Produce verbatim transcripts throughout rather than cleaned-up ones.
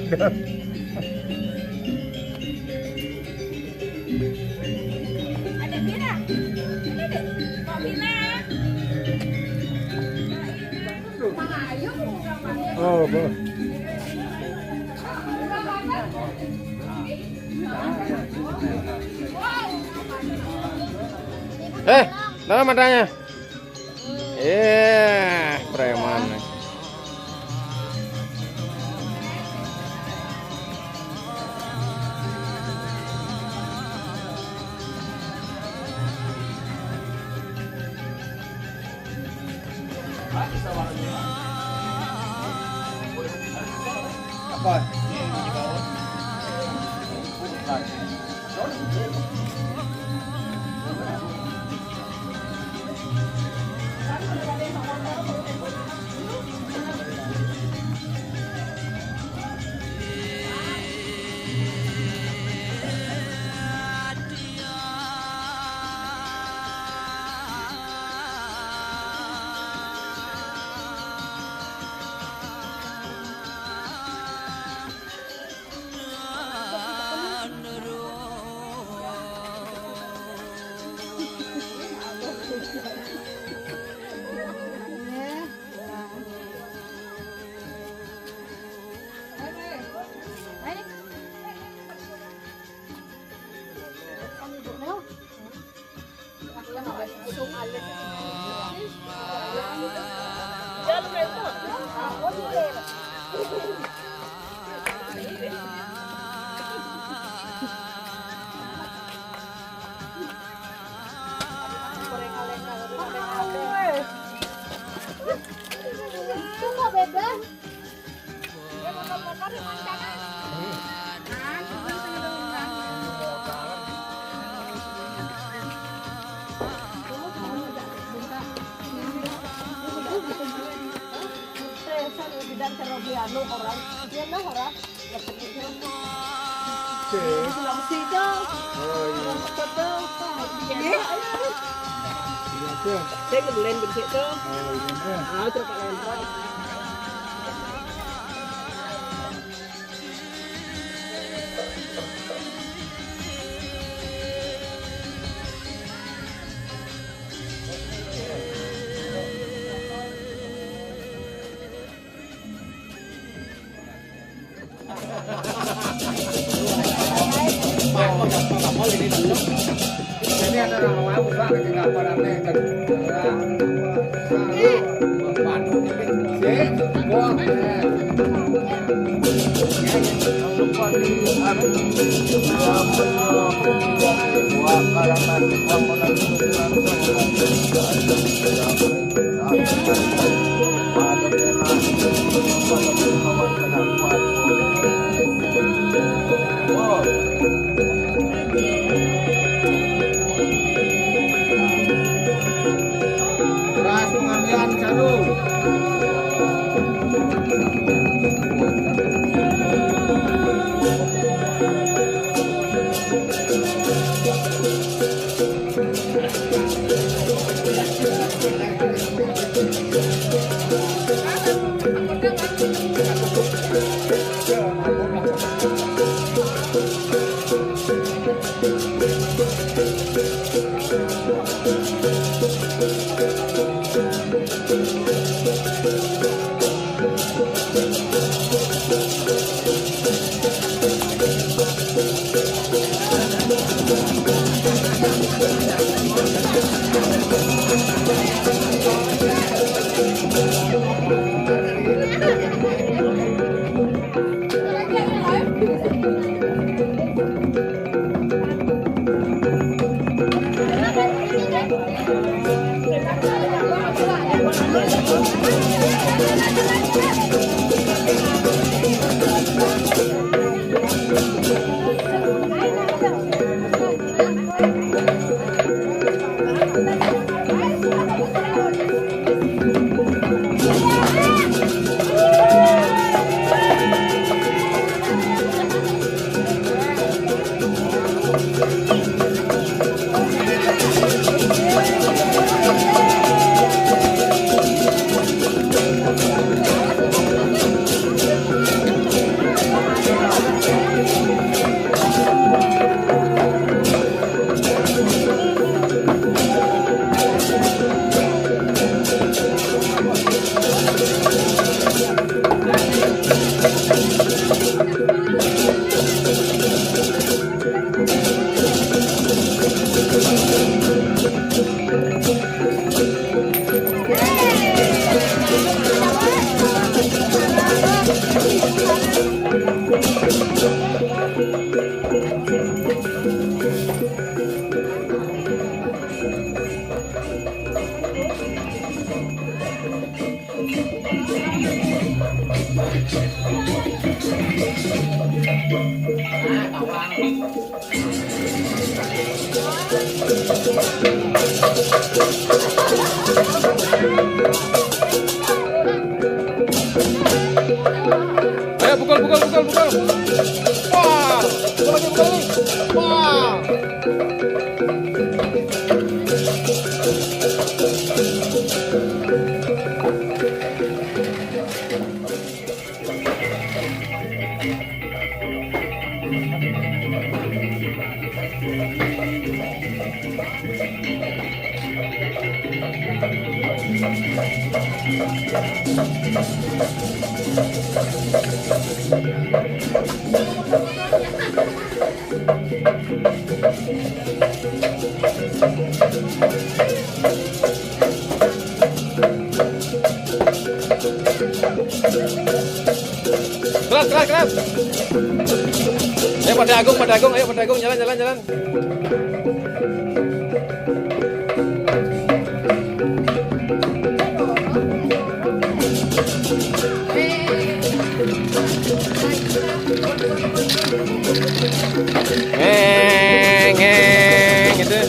Ada Vina. Ini deh. Kok Vina? Mang Ayu udah makan. Oh, apa? Eh, mana matanya? Eh, preman. Apa? Sulawesi itu. Oh, iya. Iya, iya. Iya, iya. Saya kebetulan di situ. Oh, iya, iya. Ah, coba kontrol. Ini ada orang mau, Pak, lagi ngapa rame, kan? Nah, lu, Pak, ini sih, wah, eh. Wah, kalau masih bangunan itu, Ras pengambilan caru. Ayo, pukul, pukul, pukul, pukul. Wah, pukul lagi, pukul lagi. Wah. Keras, keras, keras. Ayo, Pak Agung, Pak Agung, ayo, Pak Agung, jalan, jalan, jalan. Ngeng, ngeng, gitu.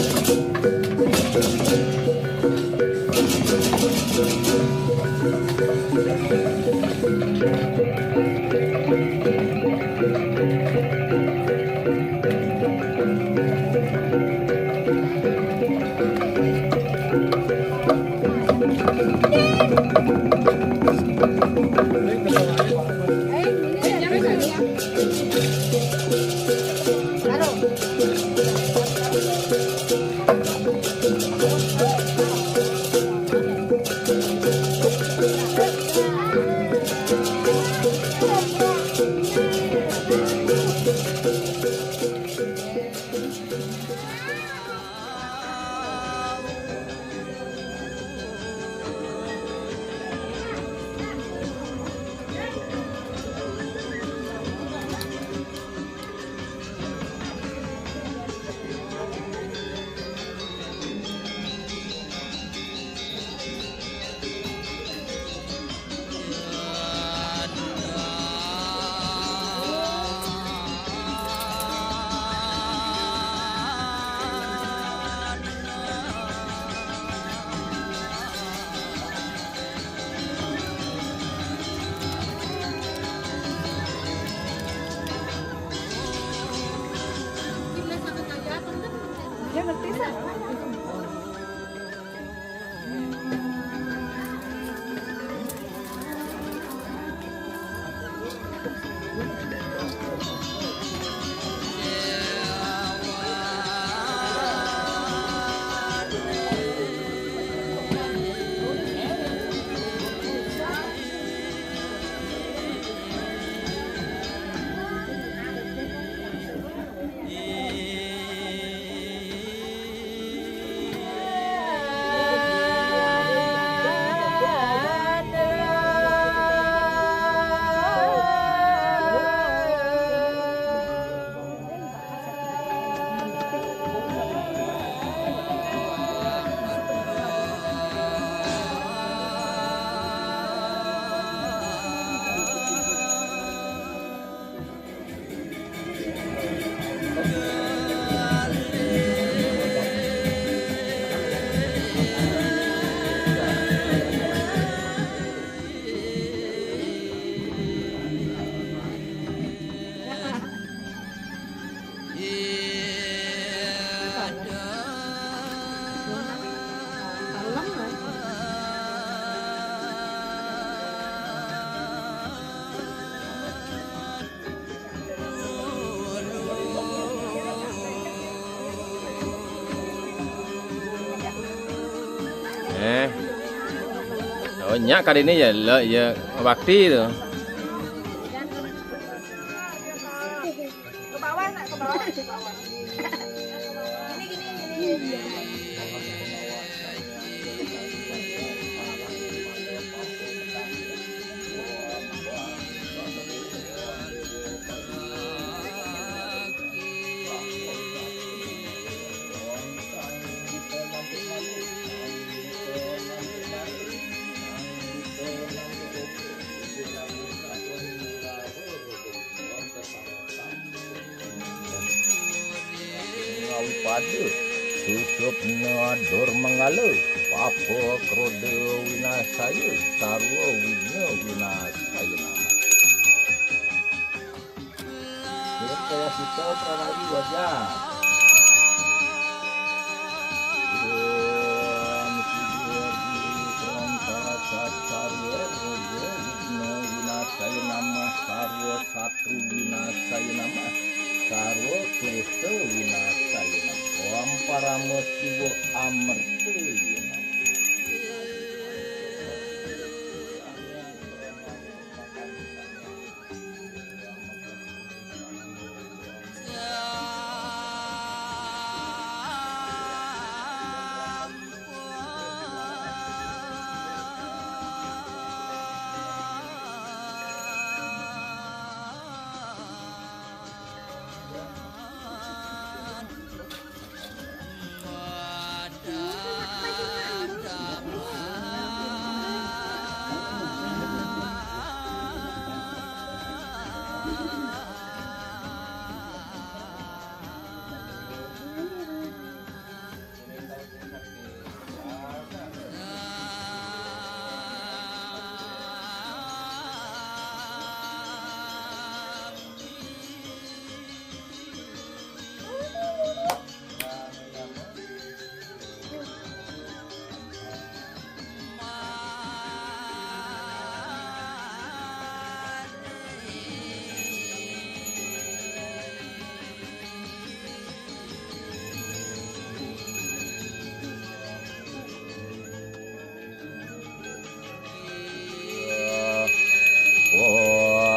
Eh. Oh, nyak kali ini ya, le, ya bakti tu. Ke bawah, nak ke bawah, ke bawah. Gini, gini, gini. Susupna dur manggala, papa kroda winasaya, sarwa wigna winasaya nama. Sita prarayi wajah. Om sidur diri pronta sat sarwa roga wigna winasaya nama, sarwa sat Winasaya nama, sarwa klesa winasaya nama. Om Parama Siwa amerta nama.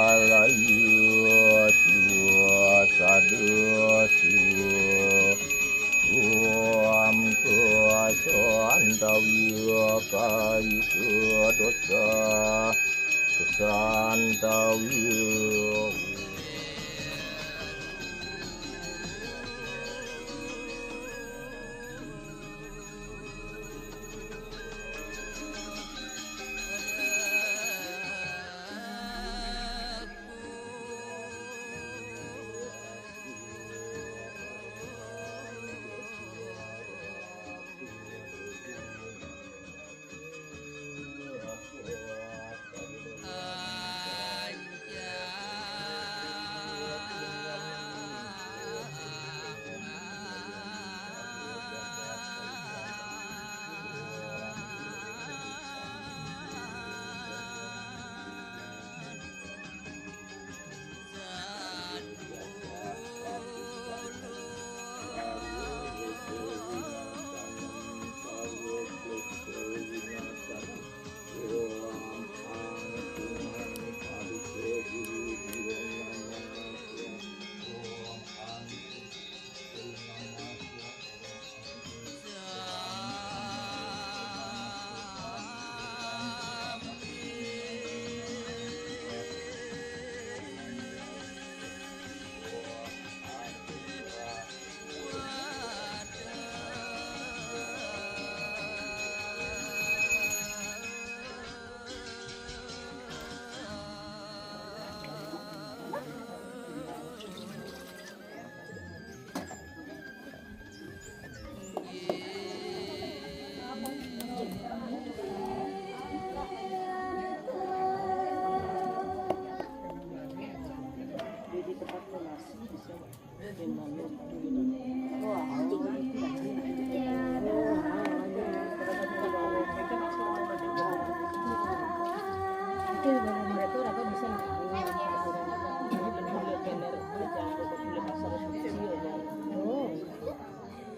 Walaya siwa sada siwa. Om kasantawi kaika dosa. Kasantawi.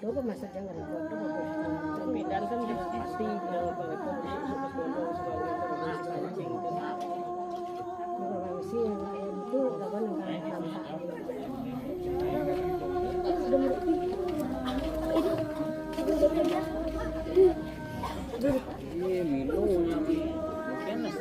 Coba masa jangan repot. Pindahan kan pasti bilang apa repot. Kalau sih yang itu kapan enggak tampak. Ini minumnya, Mi. Panas.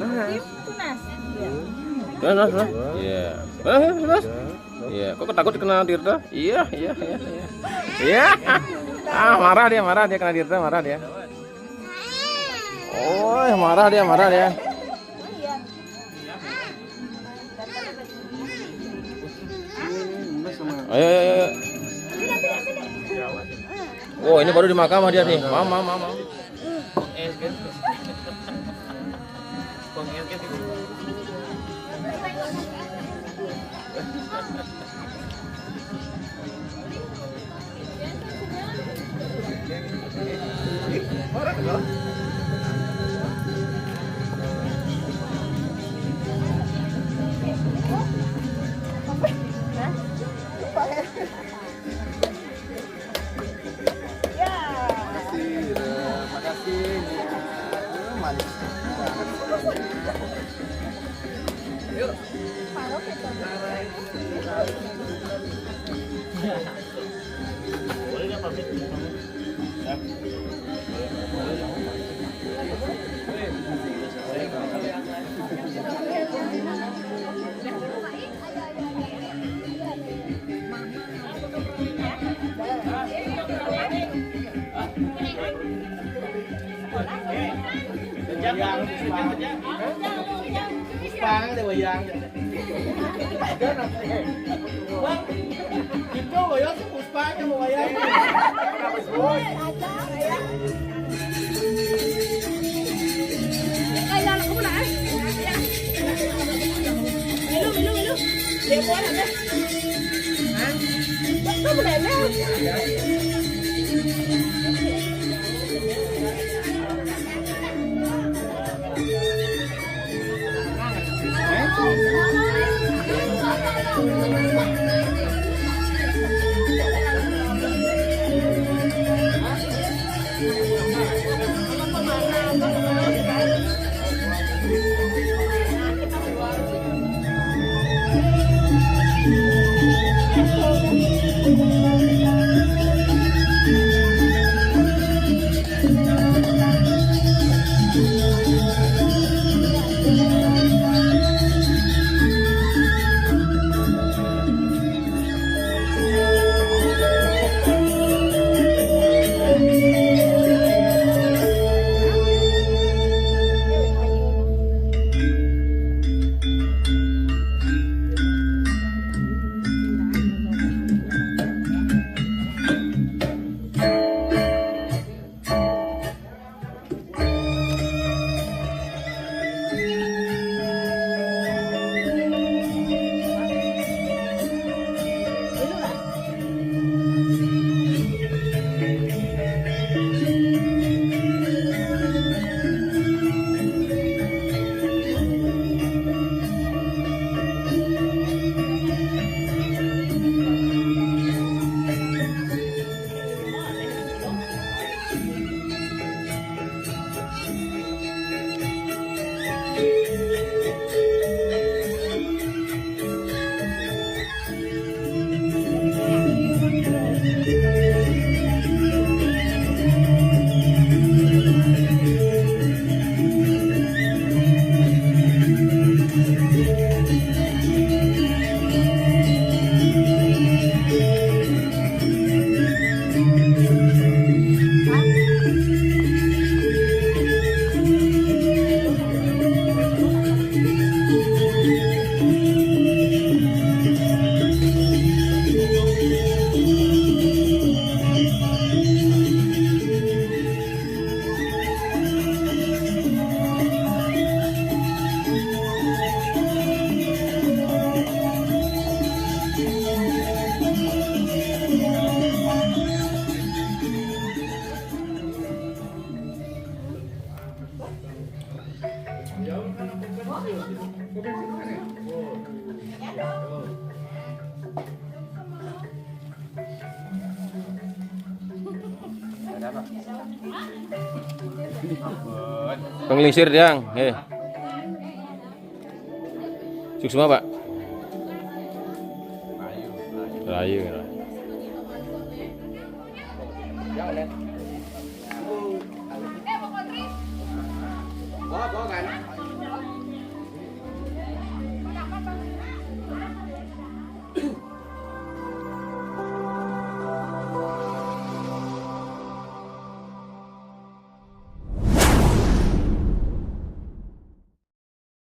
Tunas. Iya. Terus, terus, terus. Iya. Terus, terus, terus. Iya. Kok takut kena Tirta? Iya, iya, iya, iya. Iya. Ah, marah dia, marah dia kena Tirta, marah dia. Oh, marah dia, marah dia. Ayo, ayo, ayo. Oh, ini baru di mahkamah dia nih. Mam, mam, mam, mam. Makasih, Ira. Makasih, Nia. Eh, manis banget. Bang, ada wayang. Bang, itu wayang si Puspa yang mau wayang. Kaya anak ko na, eh. Milo, milo, milo. Dia po, ano, ha? Ba't ka mo na, ano? Penglingsir, Dang. Eh. Suksma, Pak. Rayu. Bawa, bawa kan?